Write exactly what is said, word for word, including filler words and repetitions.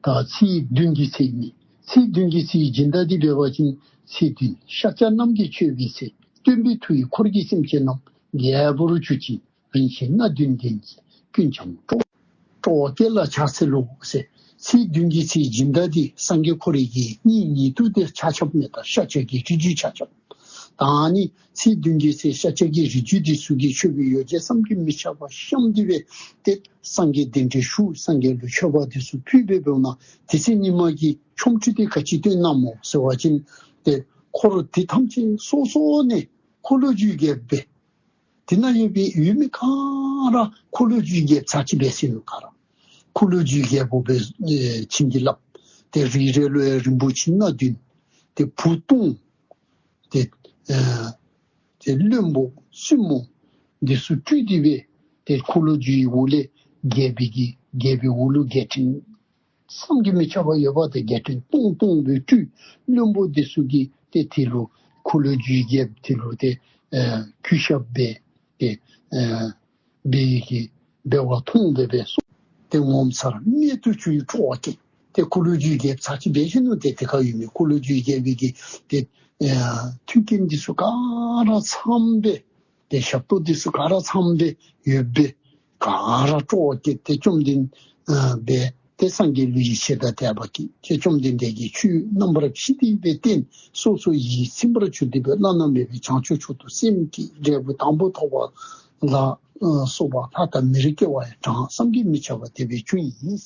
ད་ཚེས་བདུན་གྱི་ཚེ་ཨིན། ཚེས་བདུན་གྱི་ཚེས་སྦྱིན་བདག་འདི་འབད་བ་ཅིན་ཚེས་བདུན་ཤཱཀྱ་རྣམས་ཀྱིས་མཆོད་པའི་ཚེ། སྟོན་པའི་ཐུགས་ཡིས་འཁོར་གྱི་སེམས་ཅན་རྣམས། རྒྱལ་པོར་གྱུར་ཅིང་རིན་ཆེན་སྣ་བདུན་ལྡན་གྱིས། ཀུན་ཀྱང་སྤྲོ་སྤྲོ་བ་སྐྱེད་ལ་ཕྱག་འཚལ་ལོ་ཟེར། ཚེས་བདུན་གྱི་ཚེས་སྦྱིན་བདག་འདི་སངས་རྒྱས་ཁོ་རའི་གི་སྙིང་ཉེ་དུ་འདི་ཆ་ཁྱབ་མེད་ད་ཤཱཀྱ་གི་རིགས་རྒྱུད་ཆ་ཁྱབ། ད་ནི་ཚེས་བདུན་གྱི་ཚེ་ཤཱཀྱ་གི་རིགས་རྒྱུད་འདི་ཚུ་གིས་མཆོད་པའི་ཡོ་བྱད་བསམ་གྱིས་མི་ཁྱབ་པ་བཤམས་ཏེ་སྦེ་ཏེ་སངས་རྒྱས་གདན་འདྲེན་ཞུ། སངས་རྒྱས་ལུ་མཆོད་པ་འདི་ཚུ་ཕུལ་སྦེ་འབདཝ་ད་དེ་ཚེ་ཉིན་མ་གི་ཆོ་འཕྲུལ་འདི་ག་ཅི་སྟོན་གནངམ་སྨོ་ཟེར་བ་ཅིན་ཏེ་འཁོར་འདི་ཐམས་ཅད་སོ་སོ་ནས་འཁོར་ལོས་སྒྱུར་རྒྱལ་པོ་འབད། དེ་ན་ཡོད་པའི་ཡོད་མི་ག་ར་འཁོར་ལོས་སྒྱུར་རྒྱལཔོ་ཚར་གཅིག་འབད་ཟེར་ནུག་ག་ར། འཁོར་ལོས་སྒྱུར་རྒྱལ་པོ་སྦེ་ཨེ་བྱིན་གྱིས་བརླབས། ཏེ་རེ་རེ་ལུ་ཡང་རིན་པོ་ཆེ་སྣ་བདུན། ཏེ་བུ་སྟོང་། ཏེ་ཨེ་ཏེ་བློན་པོ་བཙུན་མོ་འདི་ཚུ་སྤྲུལ་ཏེ་སྦེ་ཏེ་འཁོར་ལོས་སྒྱུར་འོག་ལས་རྒྱལ་པོའི་གི་རྒྱལ་པོའི་འོག་ལུ་རྒྱལ་ཕྲན་བསམ་གྱིས་མི་ཁྱབ་པ་ཡོད་པ་ཏེ་རྒྱལ་ཕྲན་སྟོང་སྟོང་སྦེ་སྤྲུལ། བློན་པོ་འདི་ཚུ་གིས་ཏེ་དེ་ལུ་འཁོར་ལོས་སྒྱུར་རྒྱལཔོ་དེ་ལུ་ཏེ་ཨེ་གུས་ཞབས་འབད་ཏེ་ཨེ་འབད་ཡི་གི་འབད་བ་མཐོང་སྦེ་སྦེ་སོ་ཏེ་ངོ་མཚར་རྨད་དུ་བྱུང་བའི་སྤྲོ་བ་སྐྱེས། ཏེ་འཁོར་ལོས་སྒྱུར་རྒྱལཔོ་ཚར་གཅིག་འབད་ཞིནམ་ལས་ཏེ་དེ་ཁར་ཡོད་མི་འཁོར་ལོས་སྒྱུར་རྒྱལ་པོའི་གི་ཏེ་ཨེ་མཐུན་རྐྱེན་འདི་ཚུ་ག་ར་ཚངམ་སྦེ་ཏེ་ཞབས་ཏོག་འདི་ཚུ་ག་ར་ཚངམ་སྦེ་ཡོདཔ་སྦེ་ག་ར་སྤྲོ་བ་སྐྱེས་ཏེ་བཅོམ་ལྡན་ཨ་སྦེ་ཏེ་སངས་རྒྱས་ལུ་ཡིད་ཆེས་དང་དད་པ་སྐྱེས། ཏེ་བཅོམ་ལྡན་འདས་ཀྱིས་ཆོས་རྣམ་པར་ཕྱེ་སྟེ་སྦེ་བསྟན། སོ་སོ་ཡིད་ཚིམ་པར་གྱུར་ཏེ་སྦེ་བླ་ན་མེད་པའི་བྱང་ཆུབ་མཆོག་ཏུ་སེམས་བསྐྱེད། འབྲས་བུ་དང་པོ་ཐོབ་པ་ལ་ཨ་སོགས་པ་ལྷ་དང་མིར་སྐྱེ་བ་ཡང་གྲངས་བསམ་གྱིས་མི་ཁྱབ་པ་དེ་སྦེ་བྱུང་ཡི།